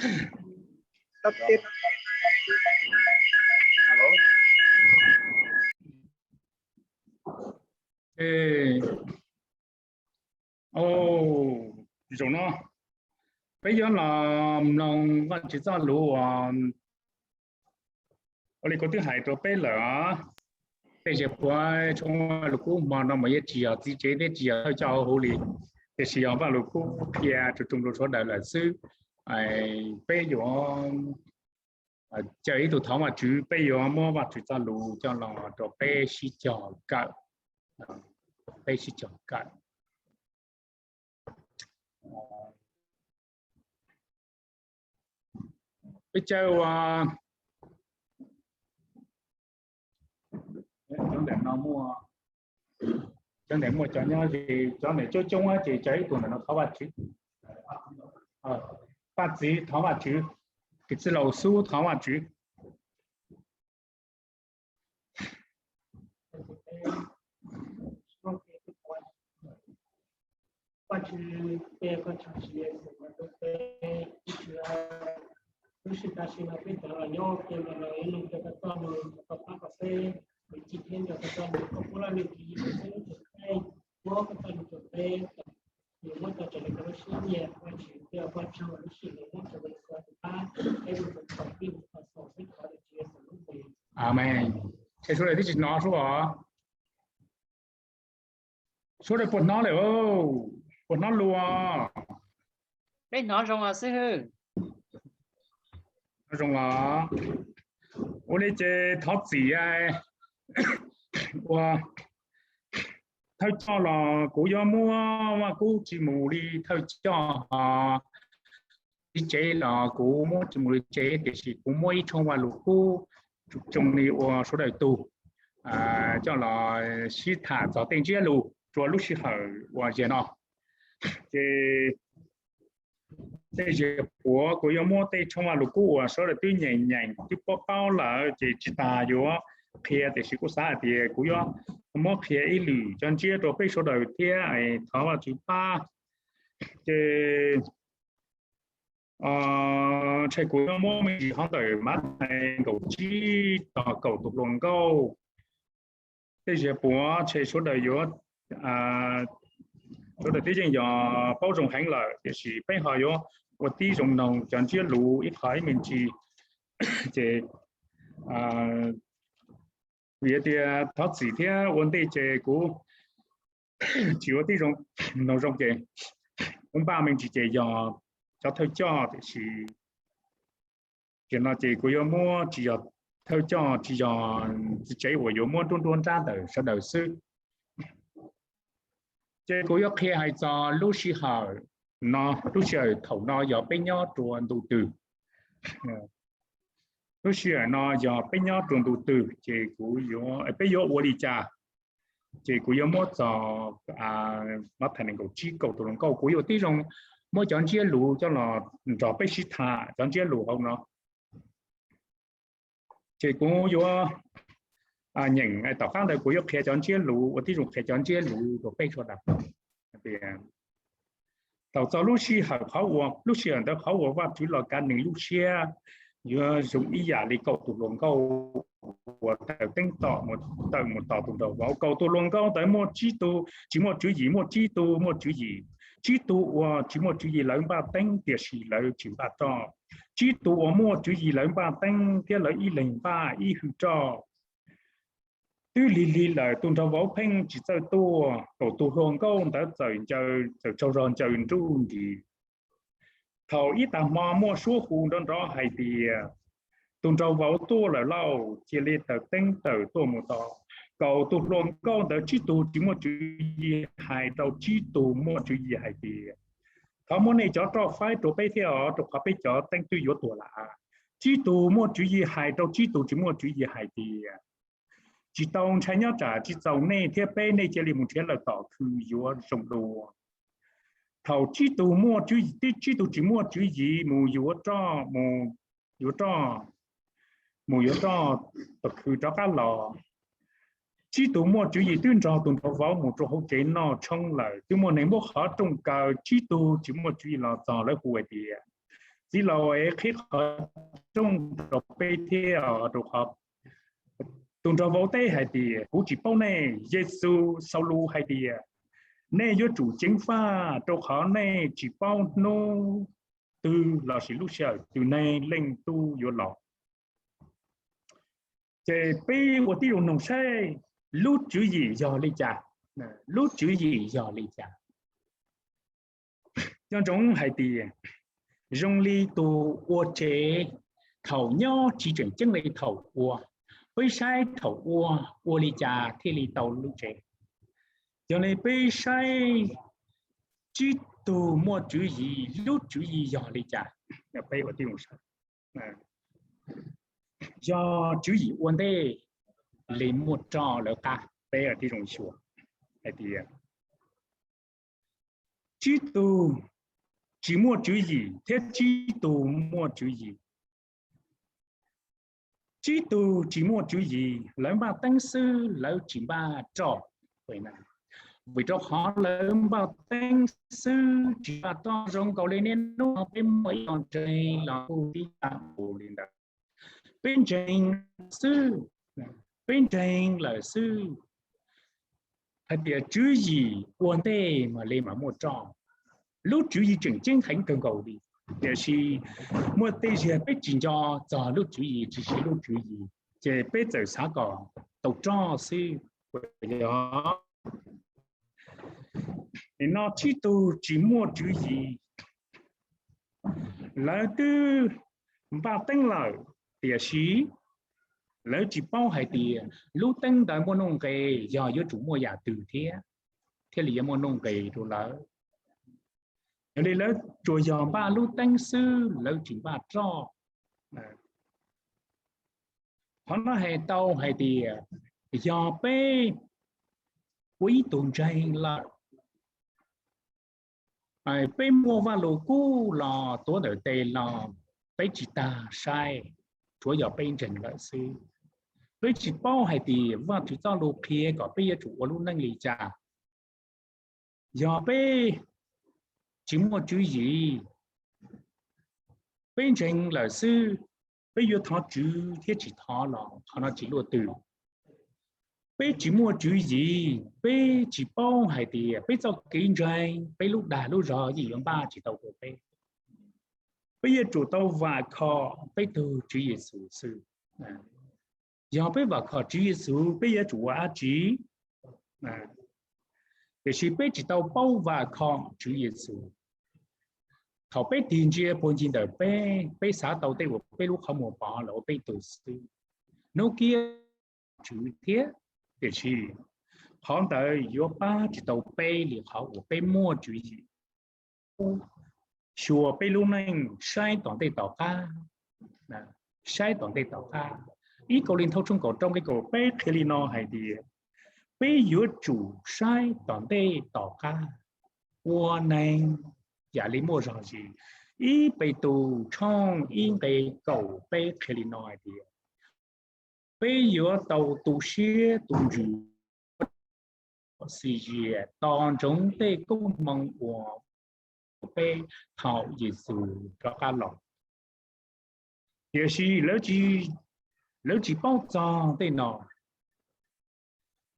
Sắp xếp. Alo. Ê, ôh, zaum no peb yuav los mloog Vajtswv txoj lus uas, ua li kuv twb hais rau peb lawm os, tej zaum puav tshooj Vaj Lug Kub hmo no mas yeej tsis yog txiv tsev thiab tsis yog thawj coj hauv huv li, tiam sis yog Vaj Lug Kub qhia rau tsoom sawv daws lawm xwb. Peb yuav caw ib tug thov Vajtswv, peb yuav muab Vajtswv txoj lus coj los rau peb sib cog kawm, peb sib cog kawm. Peb caw ua cov ntawm no muaj, cov ntawm muaj cov nyob, cov ntawm coob coob ces caw ib tug ntawm no thov Vajtswv. Paj txiv thov Vajtswv, kwv tij laus Xub thov Vajtswv. Vajtswv, peb ua koj tsaug Tswv Yexus, koj tus peb, Tswv, lub sij hawm tam sim no peb rov los nyob ua ke los ib leeg rau koj txoj lus, koj pab koj peb, kwv tij thiab nco koj txoj lus, koj pub laj lwm tus yim xwb rau peb, muab koj txoj lus rau peb, muab tau raws li koj lub siab nyiam, Vajtswv, peb ua koj tsaug lub sij hawm muab rau Vajtswv tus pab, peb mus txog thaum pib mus txog thaum xwb thov Tswv Yexus lub npe. Amees. Es sawv daws twb tsis hnov suab os. Sawv daws puas hnov lawm? Puas hnov lus? Peb hnov zoo os xib hwb. Hnov zoo los. Ua li ces thov txim ua thawj coj los kuv yuav muab Vaj Kub tsis mus li thawj coj, ho txiv tsev los kuv muab tsis mus li tsev, tiam sis kuv muab ib tshooj Vaj Lug Kub tsoo li ua sawv daws tug coj los sib tham txog tej ntsiab lus rua lub sij hawm uas yog no. Ces tej zaum puav kuv yuav muab tej tshooj Vaj Lug Kub uas sawv daws twb nyeem nyeem twb paub paub lawm ces tsis tas yuav qhia, tiam sis kuv xav hais tias kuv yuav muab qhia ib lwm cov ntsiab rau peb sawv daws thiab thov Vajtswv pab. Ces ntshe kuv yuav muab me ntsis hov ntawm Mathais nkaum tsib txog kaum tus hluas nkauj. Tej zaum puav ntshe sawv daws yuav, sawv daws twb yeej yog paub zoo heev lawm, tiam sis peb ho yuav ua tib zoo noog cov ntsiab lus ib qho ib me ntsis. Ces vim tias thov txim thiab ua ntej ces kuv tsis ua tib zoo noog zoo ces kuv npaj me ntsis ces yog cov thawj coj, tiam sis no ces kuv yuav muab tsis yog thawj coj, tsis yog txiv tsev uas yuav muab nruab nruab nrab ntawm sawv daws xwb. Ces kuv yuav qhia hais txog lub sij hawm no, lub sij hawm thaum no yog peb nyob rua ntu twg. Lub sij hawm no yog peb nyob rua ntu twg ces kuv yuav, peb yuav ua li cas. Ces kuv yuav muab txog Mathais nees nkaum tsib kaum tus hluas nkauj, kuv yuav tib zoo muab cov ntsiab lus coj los nrog peb sib tham cov ntsiab lus hauv no. Ces kuv yuav nyeem, tom qab ntawd kuv yuav qhia cov ntsiab lus, ua tib zoo qhia cov ntsiab lus rau peb sawv daws. Thaum txog lub sij hawm qhov uas, lub sij hawm ntawd qhov uas Vajtswv los kav neeg lub siab yuav zoo ib yam li kaum tus hluas nkauj uas taws teeb tom, tawm mus tos tus nraug vauv. Kaum tus hluas nkauj ntawd muaj tsib tug tsis muaj tswv yim, muaj tsib tug muaj tswv yim. Tsib tug uas tsis muaj tswv yim lawv npaj teeb tiam sis lawv tsis npaj roj. Tsib tug uas muaj tswv yim lawv npaj teeb thiab lawv ib leeg npaj ib hwj roj. Twb lig lig lawm tus nraug vauv pheej tsis txawj tuaj, kaum tus hluas nkauj ntawd txawm ncaws, txawm tsaug zog ncaws nruj nris. Thaum ib tag hmo muaj suab hu nrov nrov hais tias, tus nraug vauv tuaj lawm lauj, cia li taws teeb tawm tuaj mus tos. Kaum tus hluas nkauj ntawd tsib tug tsis muaj tswv yim hais rau tsib tug muaj tswv yim hais tias, thov muab nej cov roj faib rau peb thiab os, rau qhov peb cov teeb twb yuav tuag lawm. Tsib tug muaj tswv yim hais rau tsib tug tsis muaj tswv yim hais tias, tsis tau, ntshai nyob tsam tsis txaus nej thiab peb, nej cia li mus nrhiav lawm tom khw yuav zoo dua. Thaum tsib tug muaj tswv yim, tsib tug tsis muaj tswv yim mus yuav roj, mus yuav roj, mus yuav roj tom khw rov qab los, tsib tug muaj tswv yim twb nrog tus nraug vauv mus rau hauv tsev noj tshoob lawm. Twb muaj neeg muab qhov rooj kaw, tsib tug tsis muaj tswv yim los txog, lawv hu hais tias, Txiv laus es qhib qhov rooj rau peb thiab, rau qhov tus nraug vauv teb hais tias, kuv tsis paub nej. Yexus xaus lus hais tias, nej yuav tsum ceev faj, rau qhov nej tsis paub hnub twg lossis lub sij hawm twg Neeg Leej Tub yuav los. Ces peb ua tib zoo noog saib lub tswv yim yog li cas. Lub tswv yim yog li cas? Nco ntsoov hais tias, zoo li tus ua tsev, thaum nyob tsis tseem ceeb li thaum ua, peb saib thaum ua, ua li cas thiaj li tau lub tsev. Yog li peb saib tsib tug muaj tswv yim, lub tswv yim yog li cas? Peb ua tib zoo saib. Yog tswv yim ua ntej li muaj roj lawv qab, peb ua tib zoo xyuas hais tias tsib tug tsis muaj tswv yim thiab tsib tug muaj tswv yim. Tsib tug tsis muaj tswv yim, lawv npaj teeb xwb, lawv tsis npaj roj. Vim rau qhov lawv npaj teeb xwb tsis npaj roj, zoo nkaus li niaj hnub no peb muaj ib co ntseeg los kuj tib yam nkaus li ntawd. Peb ntseeg xwb, peb ntseeg lawm xwb, hais tias tswv yim ua ntej mam li mam muaj roj. Lub tswv yim tseem ceeb heev kawg nkaus li, tiam sis muaj tej zaug peb tsis nco txog lub tswv yim, tsis siv lub tswv yim, ces peb txawm xav kom tau roj xwb. Yog nim no tsib tug tsis muaj tswv yim, lawv twb npaj teeb lawm, tiam sis lawv tsis paub hais tias lub teeb ntawd muaj nuj nqis, yog yuav tsum muaj yam twg thiab, thiaj li yuav muaj nuj nqis rau lawv. Yog li lawv tsuas yog npaj lub teeb xwb, lawv tsis npaj roj. Qhov no hais tau hais tias, yog peb ua ib tug ntseeg lawm, peb muaj Vajluskub los tuav ntawm tes los peb tsis tas saib, tsuav yog peb ntseeg lawm xwb. Peb tsis paub hais tias Vajtswv txoj lus qhia kom peb yuav tsum ua lub neej li cas. Yog peb tsis muaj tswv yim, peb ntseeg lawm xwb, peb yuav thov Tswv thiab tsis thov los qhov no tsis luaj twg. Peb tsis muaj tswv yim, peb tsis paub hais tias peb txoj kev ntseeg, peb lub dag lub zog yeej yuav npaj tsis tau rau peb. Peb yuav tsum tau vam khom peb tug Tswv Yexus xwb. Yog peb vam khom Tswv Yexus, peb yuav tsum ua dab tsi? Tiam sis peb tsis tau paub vam khom Tswv Yexus. Thaum peb tig ntsia puag ncig ntawm peb, peb xav tau tej uas peb lub qhov muag pom los ua peb tug xwb. Hnub kiab Tswv thiab, tiam sis qhov ntawd yuav pab tsis tau peb li qhov uas peb muaj tswv yim xyuas peb lub neej saib tom ntej tom qab. Saib tom ntej tom qab. Ib Kauleethaus tshooj kaum rau nqe kaum peb qhia li no hais tias, peb yuav tsum saib tom ntej tom qab ua neeg yam li muaj zog zis. Ib Petus tshooj ib nqe kaum peb qhia li no hais tias, peb yuav tau tu siab tu ntsws, txim zias, tos ntsoov tej koob hmoov uas peb thaum Yexus rov qab los. Tiam sis lawv tsis paub txog tej no.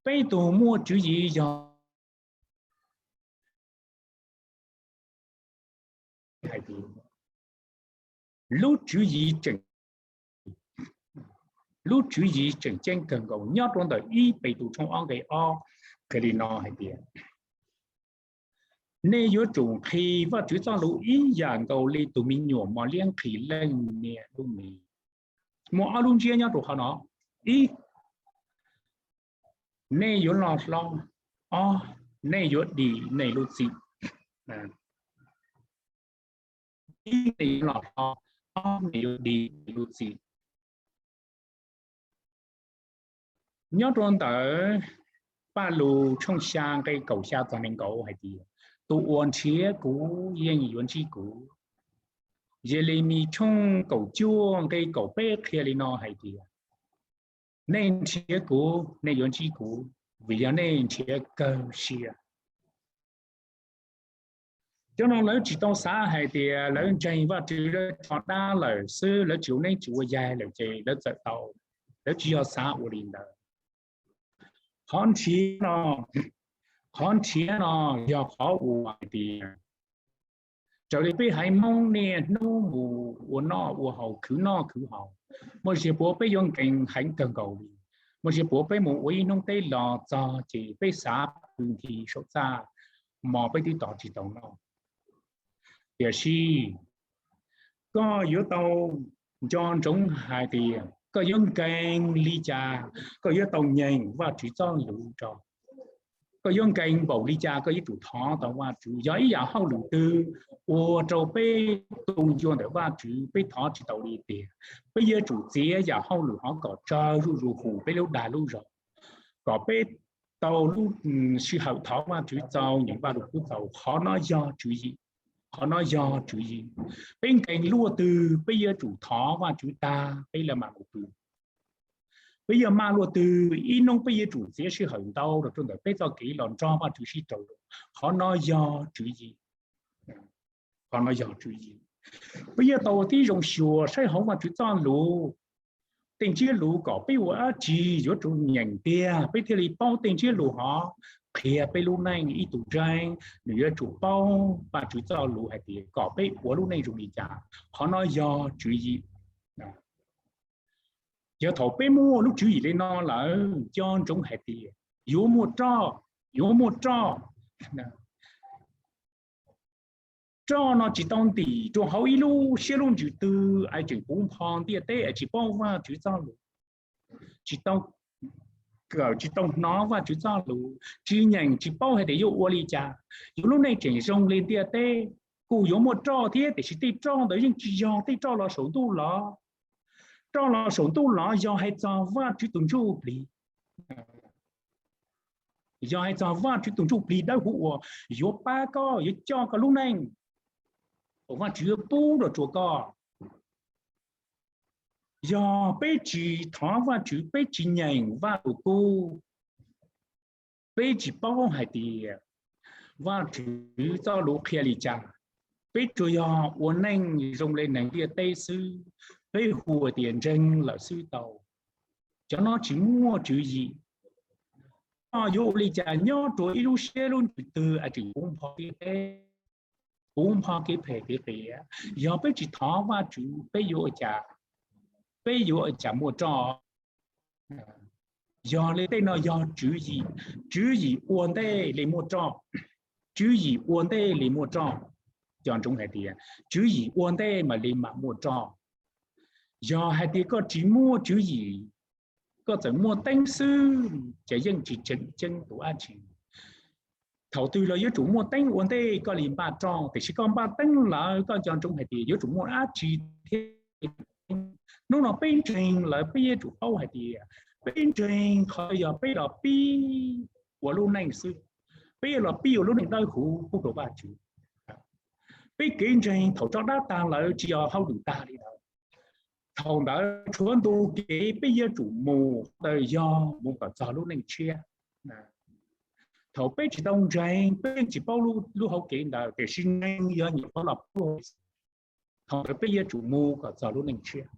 Peb tug muaj tswv yim yog hais tias lub tswv yim tseem, lub tswv yim tseem ceeb kawg nkaus nyob rau ntawm ib Petus tshooj ob nqe ob qhia li no hais tias, nej yuav tsum nqhis Vajtswv txoj lus ib yam nkaus li tus me nyuam mos liab nqhis leej niam lub mis. Muaj ob lub ntsiab nyob rau qhov no. Ib, nej yuav loj hlob. Ob, nej yuav dim nej lub txim. Ib, nej yuav loj hlob. Ob, nej yuav dim nej lub txim. Nyob rau ntawm Pajlug tshooj xya nqe kaum xya txog nees nkaum hais tias, tus uas nrhiav kuv yeej yuav ntsib kuv. Yelemis tshooj kaum cuaj nqe kaum peb qhia li no hais tias, nej nrhiav kuv, nej yuav ntsib kuv, vim yog nej nrhiav kawg siab. Cov no lawv tsis tau xav hais tias lawv ntseeg Vajtswv, lawv tso dab lawm xwb, lawv tsis ua neeb tsis ua yaig lawm ces lawv txawm tau. Lawv tsis yog xav ua li ntawd. Qhov nrhiav no, qhov nrhiav no yog qhov uas hais tias raws li peb haiv Hmoob niaj hnub mus ua noj ua haus, khwv noj khwv haus, muaj ziag puav peb yuav nkees heev kawg nkaus li. Muaj ziag puav peb mus ua ib hnub teb los txog ces peb xav pw nthi saum txaj, mov peb twb tos tsis tau noj. Tiam sis koj yuav tau nco ntsoov hais tias koj yuav nkees li cas, koj yuav tau nyeem Vajtswv txoj lus rau. Koj yuav nkees npaum li cas koj yuav tsum thov tau Vajtswv. Yog ib yam hauj lwm twg ua rau peb tu ncua ntawm Vajtswv, peb thov tsis tau li tiag, peb yuav tsum txiav yam hauj lwm hov kom tsawg zuj zus hum peb lub dag lub zog, kom peb tau lub sij hawm thov Vajtswv txaus, nyeem Vajluskub txaus. Qhov no yog tswv yim, qhov no yog tswv yim. Peb nkees luaj twg peb yuav tsum thov Vajtswv tag peb mam mus pw. Peb yuav maj luaj twg ib hnub peb yuav tsum txiav sij hawm ntau rau ntawm peb txoj kev los nrog Vajtswv sib raug zoo. Qhov no yog tswv yim. Qhov no yog tswv yim. Peb yuav tau ua tib zoo xyuas saib hauv Vajtswv txoj lus, tej ntsiab lus kom peb ua dab tsi yuav tsum nyeem tiag peb thiaj li paub tej ntsiab lus hov qhia peb lub neej. Ib tug ntseeg nws yuav tsum paub Vajtswv txoj lus hais tias kom peb ua lub neej zoo li cas. Qhov no yog tswv yim. Yog thaum peb muaj lub tswv yim li no lawm, nco ntsoov hais tias yuav muaj roj, yuav muaj roj. Roj no tsis tau ntim rau hauv ib lub siab lub ntsws twg es tseem puv npo ntiaj teb es tsis paub Vajtswv txoj lus, tsis tau kawm, tsis tau hnov Vajtswv txoj lus, tsis nyeem, tsis paub hais tias yuav ua li cas. Yus lub neej tseem zoo li ntiaj teb, kuj yuav muaj roj thiab, tiam sis tej roj ntawd yeej tsis yog tej roj los saum ntuj los. Roj los saum ntuj los yog hais txog Vajtswv tus ntsuj plig. Yog hais txog Vajtswv tus ntsuj plig dawb huv uas yuav pab koj, yuav coj koj lub neej, uas Vajtswv yuav pub rau rua koj. Yog peb tsis thov Vajtswv, peb tsis nyeem Vajluskub, peb tsis paub hais tias Vajtswv txoj lus qhia li cas, peb tsuas yog ua neej zoo li neeg ntiaj teb xwb, peb hu tias ntseeg lawm xwb tau. Cov no tsis muaj tswv yim. Koj yuav ua li cas nyob rau ib lub siab lub ntsws twg es tseem puv npo kev phem, puv npo kev phem kev qias? Yog peb tsis thov Vajtswv, peb yuav ua cas, peb yuav ua cas muaj roj? Yog li tej no yog tswv yim. Tswv yim ua ntej li muaj roj. Tswv yim ua ntej li muaj roj. Nco ntsoov hais tias tswv yim ua ntej mam li mam muaj roj. Yog hais tias koj tsis muaj tswv yim, koj txawm muaj teeb xwb ces yeej tsis tseem ceeb tus dab tsi. Thaum twg los yuav tsum muaj teeb ua ntej koj li npaj roj, tiam sis koj npaj teeb lawm koj nco ntsoov hais tias yuav tsum muaj dab tsi thiab. Hnub no peb ntseeg lawm peb yuav tsum paub hais tias peb ntseeg qhov yog peb los pib ua lub neej xwb, peb yuav los pib ua lub neej dawb huv pub rau Vajtswv. Peb kev ntseeg thaum tso dab tag lawm tsis yog hauj lwm tag li ntawd. Thaum ntawd tshuav ntu kev peb yuav tsum mus, ntawd yog mus kom txog lub neej tshiab. Thaum peb tsis tau ntseeg peb yeej tsis paub lub hauv kev ntawd, tiam sis ntseeg yog nyuam qhuav los pub. Thaum ntawd peb yuav tsum mus kom txog lub neej tshiab.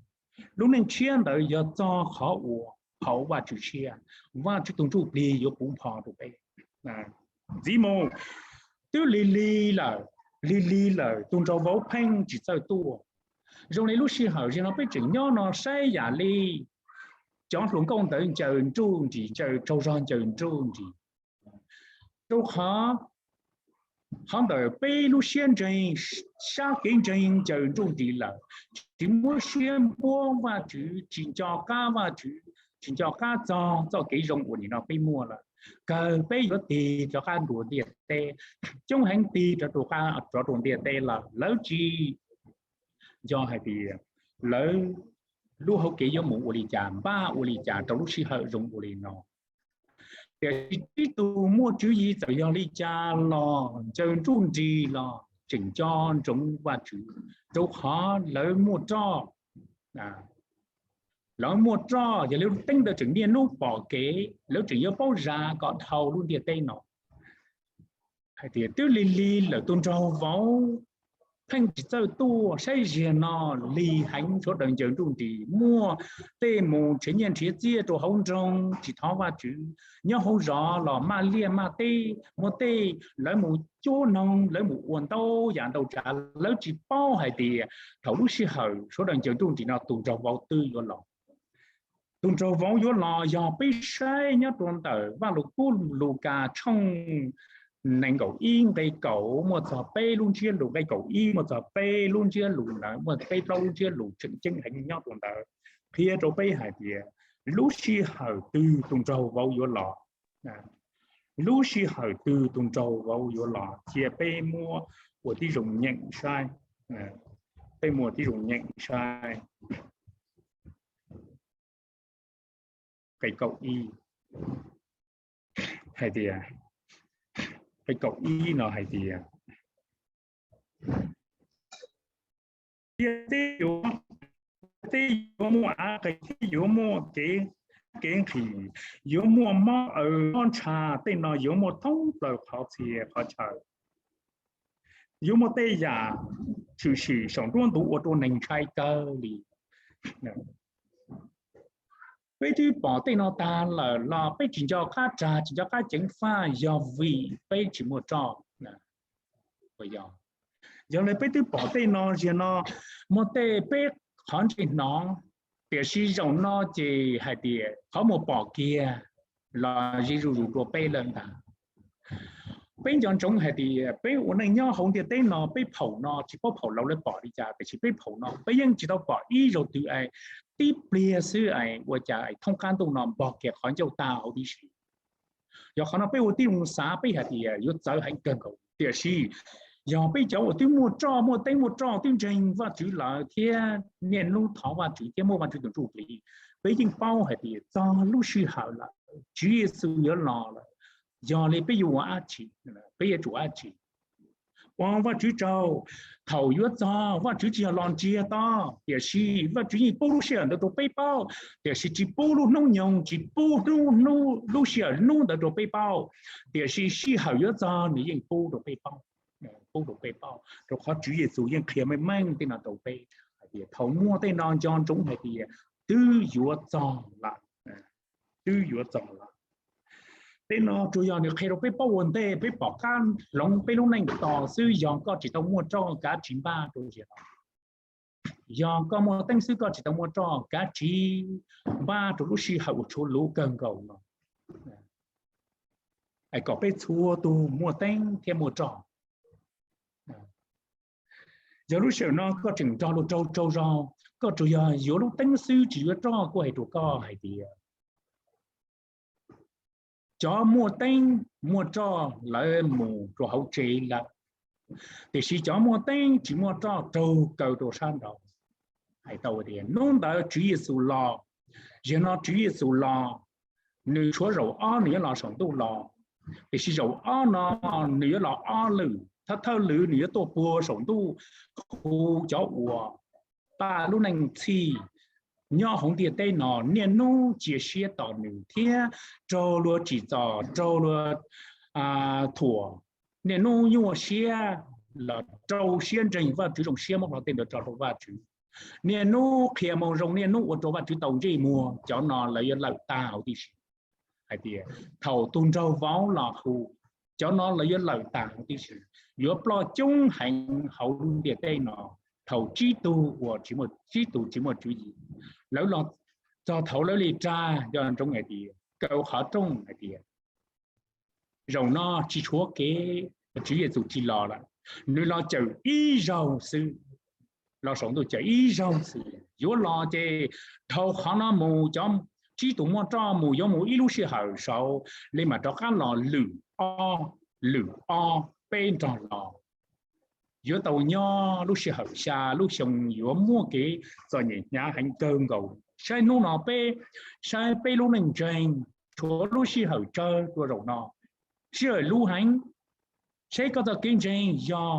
Lub neej tshiab ntawd yog txog qhov uas haum Vajtswv siab, Vajtswv tus ntsuj plig yuav puv npo rau peb. Ntxiv mus, twb lig lig lawm, lig lig lawm, tus nraug vauv pheej tsis txawj tuaj. Zoo li lub sij hawm zaum no peb tseem nyob no saib yam li cov hluas nkauj ntawd ncaws nruj nris, ncaws tsaug zog ncaws nruj nris. Rau qhov, qhov ntawd peb lub siab ntseeg, sab kev ntseeg ncaws nruj nris lawm, tsis muab siab npuab Vajtswv, tsis nco qab Vajtswv, tsis nco qab txog txoj kev zoo uas nim no peb muaj lawm. Kawg peb yuav tig rov qab ntua ntiaj teb, coob heev tig rov, rov rau ntiaj teb lawm, lawv tsis nco hais tias lawv lub hauv kev yuav mus ua li cas, npaj ua li cas rau lub sij hawm zoo ua li no. Tiam sis tib tug muaj tswv yim txawm yog li cas los, ncaws nruj nris los tseem nco ntsoov Vajtswv, rau qhov lawv muaj roj. Lawv muaj roj, yog li lub teeb ntawd tseem niaj hnub pom kev, lawv tseem yuav paub zam kom dhau lub ntiaj teb no. Hais tias twb lig lig lawm tus nraug vauv pheej tsis txawj tuaj, saib ziag no lig heev, sawv daws ncaws nruj nris, muaj tej mus nrhiav nyiaj nrhiav txiaj rau hauv nroog tsis thov Vajtswv, nyob hauv zos los maj liaj maj teb, muaj tej lawv mus cuab noog, lawv mus ua ntau yam ntau tsav, lawv tsis paub hais tias thaum lub sij hawm sawv daws ncaws nruj nris no tus nraug vauv twb yuav los. Tus nraug vauv yuav los yog peb saib nyob rau ntawm Vaj Lug Kub Lukas tshooj nees nkaum ib nqe kaum muaj txog peb lub ntsiab lus, nqe kaum ib muaj txog peb lub ntsiab lus ntawd, muaj peb plaub lub ntsiab lus tseem ceeb heev nyob rau ntawd qhia rau peb hais tias lub sij hawm twg tus nraug vauv yuav los. Lub sij hawm twg tus nraug vauv yuav los cia peb muab ua tib zoo nyeem saib. Peb muab ua tib zoo nyeem saib. Nqe kaum ib hais tias, nqe kaum ib no hais tias, thiab tej yuav muaj av qeeg thiab yuav muaj kev nqhis, yuav muaj mob aws mob ntsha, tej no yuav muaj thoob plaws qhov txhia qhov chaw. Yuav muaj tej yam tshwm sim saum nruab ntug ua rau neeg ntshai kawg li. Peb twb pom tej no tag lawm los peb tsis nco qab rag tsis nco qab ceev faj yog vim peb tsis muaj roj. Yog li peb twb pom tej no, ziag no muaj tej peb qhov ntsej hnov, tiam sis zaum no ces hais tias qhov muaj pom kiag los ze zuj zus rau peb lawm ntag. Peb nco ntsoov hais tias peb ua neej nyob hauv ntiaj teb no peb phaum no tsis paub phaum laus lawv pom li cas, tiam sis peb phaum no peb yeej tsis tau pom ib zaug twg es tib pliag xwb es ua cas es thoob qab ntuj no npog kiag qhov ncauj tag huv tib si. Yog qhov no peb ua tib zoo xav peb hais tias yuav txawv heev kawg nkaus, tiam sis yog peb cov uas twb muaj roj muaj teeb muaj roj twb ntseeg Vajtswv lawm thiab niaj hnub thov Vajtswv thiab muaj Vajtswv tus ntsuj plig, peb yeej paub hais tias txog lub sij hawm lawm, Tswv Yexus yuav los lawm. Yog li peb yuav ua dab tsi? Peb yuav tsum ua dab tsi? Ua Vajtswv tsaug, thaum yuav txog Vajtswv tsis yog los ntsiag to, tiam sis Vajtswv yeej pub lub sij hawm ntawd rau peb paub, tiam sis tsis pub lub hnub nyoog, tsis pub lub sij hawm hnub ntawd rau peb paub, tiam sis sij hawm yuav txog nws yeej pub rau peb paub, pub rau peb paub, rau qhov Tswv Yexus yeej qhia meej meej tej no rau peb hais tias thaum muaj tej no nco ntsoov hais tias twb yuav txog lawm, twb yuav txog lawm. Tej no tsuas yog nws qhia rau peb paub ua ntej, peb pom qab hloov peb lub neej tos xwb. Yog koj tsis tau muaj roj, kav tsij npaj rau ziag no. Yog koj muaj teeb xwb koj tsis tau muaj roj, kav tsij npaj rau lub sij hawm uas tshuav luv kawg nkaus no, es kom peb txhua tus muaj teeb thiab muaj roj. Yog lub sij hawm no koj tseem nrog luag raug tsaug zog, koj tsuas yog yuav lub teeb xwb tsis yuav roj, kuv hais rau koj hais tias cov muaj teeb muaj roj lawv mus rau hauv tsev lawm, tiam sis cov muaj teeb tsis muaj roj raug kaw rau sab nraud. Hais tau tias hnub ntawd Tswv Yexus los, ziag no Tswv Yexus los, nws tshuav zaum ob nws yuav los saum ntuj los, tiam sis zaum ob no nws yuav los ob lwm, thawj thawj lwm nws yuav tuaj puag saum ntuj hu cov uas pab lub neej txhij nyob hauv ntiaj teb no niaj hnub cia siab tos nws thiab raug luag tsim txom, raug luag thuam, niaj hnub nyuaj siab los rau siab ntseeg Vajtswv, zoo siab muab qhov tej ntawd tso rau Vajtswv, niaj hnub qhia moo zoo, niaj hnub ua rau Vajtswv tau ntsej muag, cov no lawv yuav lawm tag huv tib si. Hais tias thaum tus nraug vauv los hu, cov no lawv yuav lawm tag huv tib si, yuav ploj coob heev hauv lub ntiaj teb no. Thaum tsib tug uas tsis muaj, tsib tus tsis muaj tswv yim, lawv los txog thaum lawv li rag, nco ntsoov hais tias kaw qhov rooj hais tias zaum no tsis tshuav kev, Tswv Yexus tsis los lawm, nws los cawm ib zaug xwb, los saum ntuj cawm ib zaug xwb. Yuav los ces dhau qhov no mus, cov tsib tus muaj roj mus yuav mus ib lub sij hawm saud, li mam rov qab los lwm ob, lwm ob peb nrog los. Yuav tau nyob lub sij hawm xya lub xyoo, yuav muaj kev txom nyem hnyav heev kawg nkaus. Saib hnub no peb, saib peb lub neej ntseeg, tshuav lub sij hawm tsawg rau zaum no, sij hawm luv heev. Saib koj txoj kev ntseeg, yog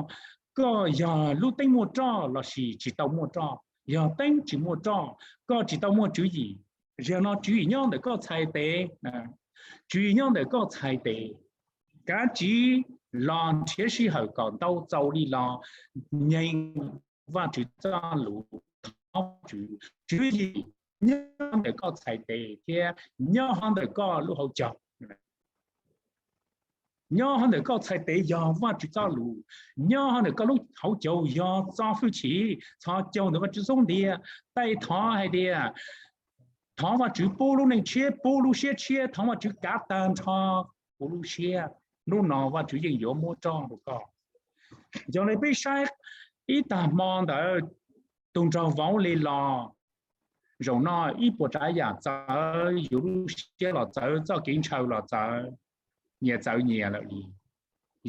koj yog lub teeb muaj roj lossis tsis tau muaj roj. Yog teeb tsis muaj roj, koj tsis tau muaj tswv yim, ziag no tswv yim nyob ntawm koj txhais tes, tswv yim nyob ntawm koj txhais tes. Kav tsij los nrhiav sij hawm kom ntau txaus li los nyeem Vajtswv txoj lus, thov Vajtswv tswv yim nyob ntawm koj txhais tes thiab nyob hauv ntawm koj lub hauv caug. Nyob hauv ntawm koj txhais tes yog Vajtswv txoj lus, nyob hauv ntawm koj lub hauv caug yog txoj hwj chim, txhos caug ntawm Vajtswv xub ntiag, thov hais tias, thov Vajtswv pub lub neej tshiab, pub lub siab tshiab, thov Vajtswv kav tag nrho kuv lub siab. Hnub no Vajtswv yeej yuav muab roj rau koj. Yog li peb saib ib tag hmo ntawd, tus nraug vauv li los, zaum no ib puas tsav yam txawv, yus lub siab los txawv, txoj kev ntshaw los txawv, nyias txawv nyias lawm li.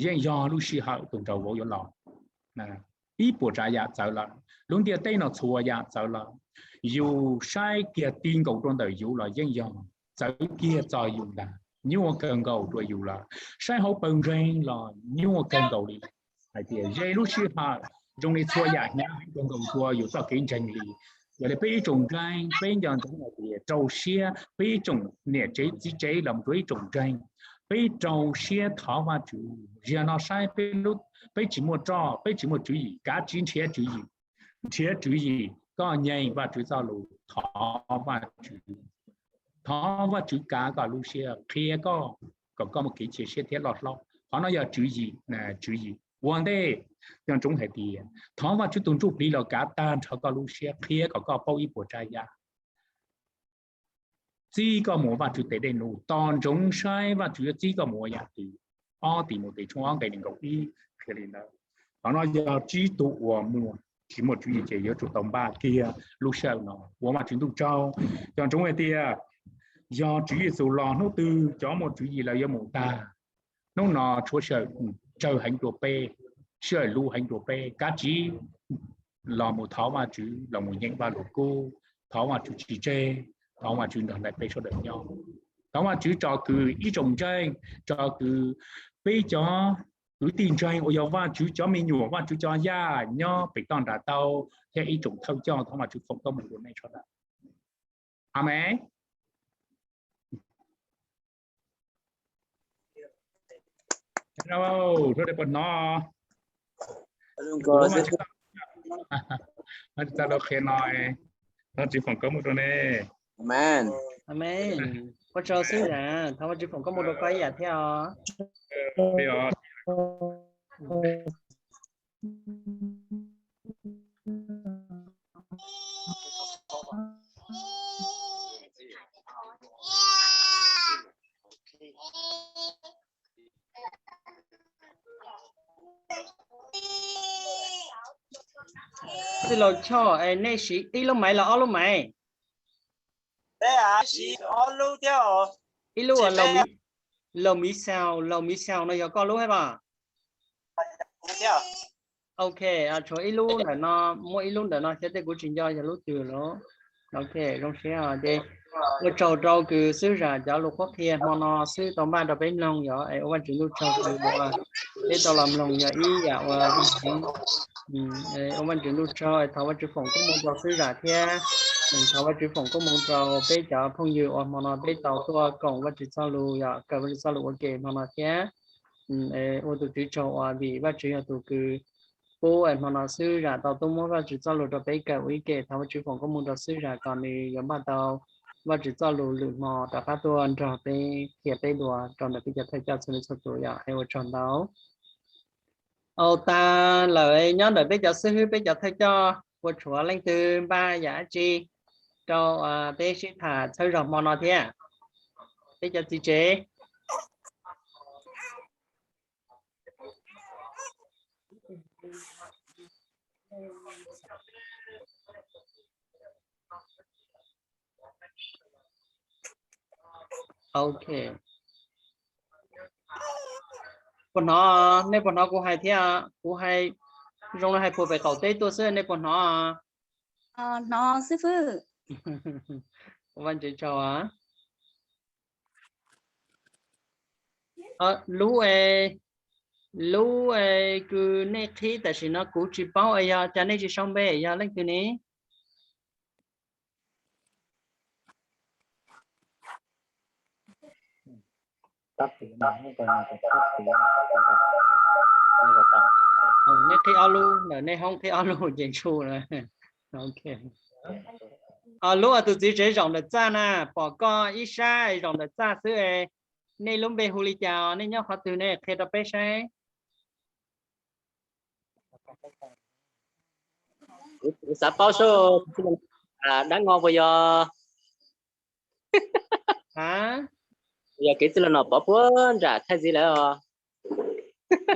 Yeej yog lub sij hawm tus nraug vauv yuav los, ib puas tsav yam txawv lawm, lub ntiaj teb no txhua yam txawv lawm. Yus saib kiag ti nkaus rau ntawm yus los yeej yog txawv kiag txog yus ntag, nyuaj kawg nkaus rau yus lawm. Saib hauv paus ntseeg los nyuaj kawg nkaus li. Hais tias ze lub sij hawm zoo li txhua yam hnyav heev kawg nkaus rau yus txoj kev ntseeg li. Yog li peb ib tsoom ntseeg peb nco ntsoov hais tias rau siab, peb ib tsoom niam tsev txiv tsev los rau ib tsoom ntseeg, peb rau siab thov Vajtswv. Zaum no saib peb tsis muaj roj, peb tsis muaj tswv yim, kav tsij nrhiav tswv yim, nrhiav tswv yim, koj nyeem Vajtswv txoj lus, thov Vajtswv, thov Vajtswv kav koj lub siab, qhia koj kom koj muaj kev cia siab thiab loj hlob. Qhov no yog tswv yim, tswv yim. Ua ntej, nco ntsoov hais tias thov Vajtswv tus Ntsujplig los kav tag nrho koj lub siab, qhia kom koj paub ib puas tsav yam, txib koj mus ua Vajtswv tes dej num, tos ntsoov saib Vajtswv yuav txib koj mus ua yam twg. Ob Timautes tshooj ob nqe nees nkaum ib qhia li ntawd. Qhov no yog tsib tug uas muaj, tsis muaj tswv yim ces yuav tsum tau npaj kiag lub sij hawm no ua Vajtswv ntuj tsaug. Nco ntsoov hais tias yog Tswv Yexus los hnub twg cov muaj tswv yim lawv yuav mus tag. Hnub no tshuav sij hawm tsawg heev rau peb, sij hawm luv heev rau peb, kav tsij los mus thov Vajtswv, los mus nyeem Vajluskub, thov Vajtswv tsis tseg, thov Vajtswv nrog nraim peb sawv daws nyob. Thov Vajtswv tsom kwm ib tsoom ntseeg, tsom kwm peb cov kwv tij ntseeg uas yog Vajtswv cov me nyuam, Vajtswv cov yaj nyob pem toj nram tau, thiab ib tsoom thawj coj, thov Vajtswv foom koob hmoov rau nej sawv daws. Amees. Rau de puas hnov? Txog lus qhia no, thov Vajtswv foom koob hmoov rau nej. Amees. Ua tsaug xwb Zam, thov Vajtswv foom koob hmoov rau koj ib yam thiab os. Txwj laug Choj, nej siv ib lub maiv los ob lub maiv? Ib lub, laus miv xaus, laus miv xaus no yog koj lub hab pas? Ok, tshuav ib lub ntawm no, muaj ib lub ntawm no xyov tej kuv tsis nco yog lub twg lawm. Ok, zoo siab ces ua tsaug rau kws xwb Zam cov lus qhuab qhia hmo no xwb tau npaj rau peb mloog, yog es ua Vajtswv ntuj tsaug kws peb tau los mloog yog ib yam uas zoo heev. Ua Vajtswv ntuj tsaug, thov Vajtswv foom koob hmoov rau xwb Zam thiab thov Vajtswv foom koob hmoov rau peb cov phooj ywg uas hmo no peb tau tuaj koom Vajtswv txoj lus, yog kawm Vajtswv txoj lus ua ke hmo no thiab. Ua tus Tswv tsaug uas vim Vajtswv yog tus kws pub es hmo no xwb Zam tau tuaj muab Vajtswv txoj lus rau peb kawm ua ib ke. Thov Vajtswv foom koob hmoov rau xwb Zam kom nws yuav npaj tau Vajtswv txoj lus lwm hmo rov qab tuaj nrog peb qhia peb dua rau ntawm peb cov thawj coj txhua leej txhua tus, yog es ua tsaug ntau. Au, tag lawm, nyob ntawm peb cov xib hwb, peb cov thawj coj puas tshuav leej twg npaj yam dab tsi rau peb sib tham txhawb zog hmo no thiab? Peb cov txiv tsev. Ok. Puas hnov, nej puas hnov kuv hais thiab? Kuv hais zoo li hais puag pem qaum teb tuaj xwb, nej puas hnov? Hnov xib fwb. Vaj ntsev tsaug. Lub, lub kws nej qhib tam sim no kuv tsis paub, yog cas nej tsis sau npe, yog leej twg ne? Nej qhib ob lub ntawm nej hoob, qhib ob lub ces tshu na. Lub uas tus txiv tsev zaum ntawm txaj na, pom koj ib sab zaum ntawm txaj xwb. Nej lub npe hu li cas, nej nyob qhov twg ne, qhia rau peb saib. Kuv xav paub sub, dab ngo puas yog, yog kev txij los nom pov puag nram thaij ntxiv lawm os.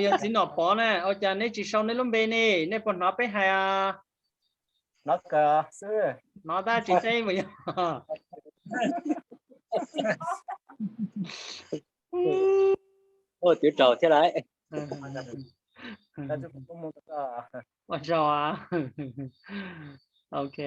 Yog txiv nom pov na, ua cas neb tsis sau nej lub npe ne, nej puas hnov peb hais? Hnov tab tsis teb puas yog? Ua twv raug thiab lawm. Ua tsaug. Ok.